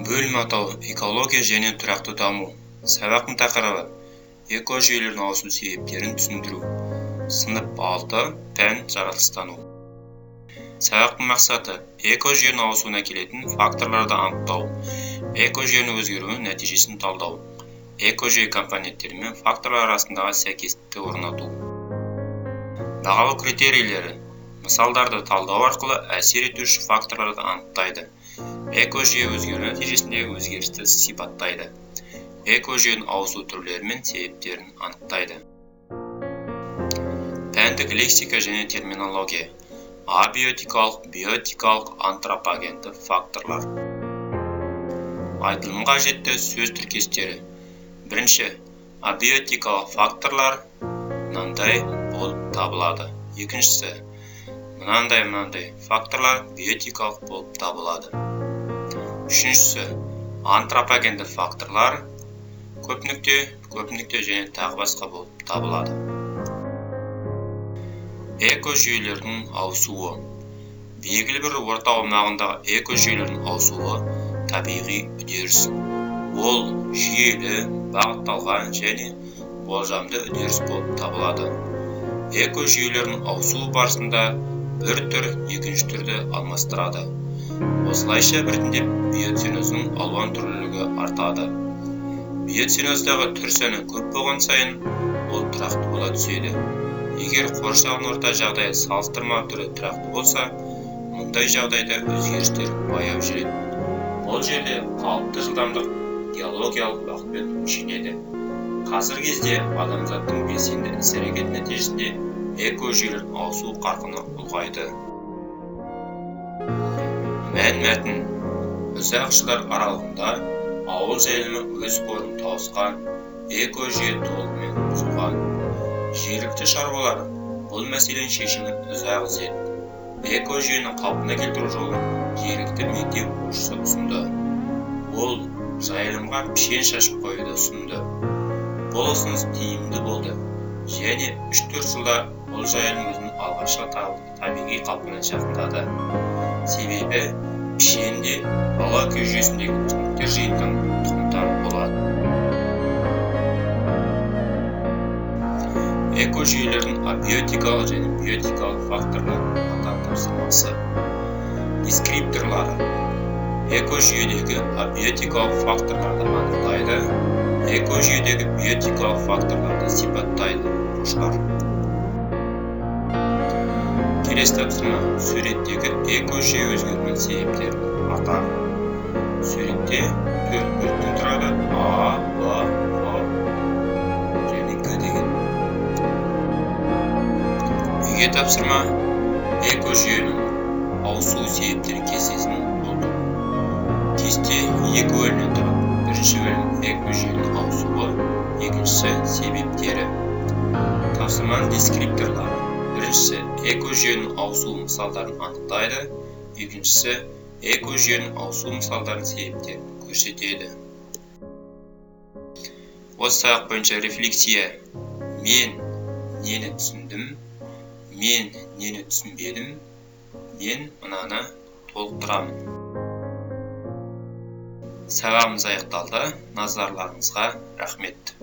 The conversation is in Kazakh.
Бөлім атауы: экология және тұрақты даму. Сабақтың тақырыбы: экожүйелердің ауысу себептерін түсіндіру. Сынып 6, пән жаратылыстану. Сабақтың мақсаты: экожүйенің ауысуына келетін факторларды анықтау, экожүйенің өзгеруінің нәтижесін талдау, экожүйе компоненттері мен факторлар арасындағы сәйкестікті орнату. Бағалау критерийлері: мысалдарды талдау арқылы әсер етуші факторларды анықтайды, экожүйе өзгеруі нәтижесінде өзгерісті сипаттайды, экожүйенің ауысу түрлері мен себептерін анықтайды. Пәндік лексика және терминология: абиотикалық, биотикалық, антропогенді факторлар. Айтылымға қажетті сөз тіркестері. Бірінші, абиотикалық факторлар мынандай болып табылады. Екіншісі, мынандай факторлар биотикалық болып табылады. Үшіншісі, антропогенді факторлар көп нүкте, көп нүкте және тағы басқа болып табылады. Экожүйелердің ауысуы. Белгілі бір орта аумағындағы экожүйелердің ауысуы табиғи үдеріс. Ол жүйелі, бағытталған және болжамды үдеріс болып табылады. Экожүйелердің ауысуы барысында бір түр екінші түрді алмастырады. Осылайша біртіндеп биоценоздың алуан түрлілігі артады. Биоценоздағы түр саны көп болған сайын ол тұрақты бола түседі. Егер қоршаған орта жағдайы салыстырмалы түрде тұрақты болса, мұндай жағдайда өзгерістер баяу жүреді. Бұл жерде қалыпты жылдамдық геологиялық уақытпен өлшенеді. Қазіргі кезде адамзаттың белсенді іс-әрекеті нәтижесінде экожүйелердің ауысу қарқыны ұлғайды. Мәнмәтін. Ұзақ жылдар аралығында ауыл жайылымы өз қорын тауысқан, экожүйе толығымен бұзылған. Жергілікті шаруалар бұл мәселенің шешімін ұзақ іздеді. Экожүйені қалпына келтіру жолын жергілікті мектеп оқушысы ұсынды. Ол жайылымға пішен шашып қоюды ұсынды. Бұл ұсыныс тиімді болды және 3-4 жылда бұл жайылым өзінің алғашқы табиғи қалпына жақындады. Себебі пішен де бала жүйесіндегі өсімдіктер жиынтығының тұқымдары болады. Экожүйелердің абиотикалық және биотикалық факторларын атау тапсырмасы. Дескрипторлары. Экожүйедегі абиотикалық факторларды анықтайды, экожүйедегі биотикалық факторларды сипаттайды. Оқушылар. Келесі тапсырма: суреттегі экожүйе өзгеруінің себептерін ата. Суретте 4 бөліктен тұрады: А, Б, В және Г деген. Үйге тапсырма: экожүйенің ауысу себептері кестесін толтыру. Кесте екі бөлімнен тұрады. Бірінші бөлім экожүйенің ауысуы, екіншісі себептері. Тапсырманың дескрипторлары. Біріншісі экожүйенің ауысу мысалдарын анықтайды, екіншісі экожүйенің ауысу мысалдарының себептерін көрсетеді. Осы сабақ бойынша рефлексия: мен нені түсіндім, мен нені түсінбедім, мен мынаны толықтырамын. Сабағымыз аяқталды. Назарларыңызға рахмет.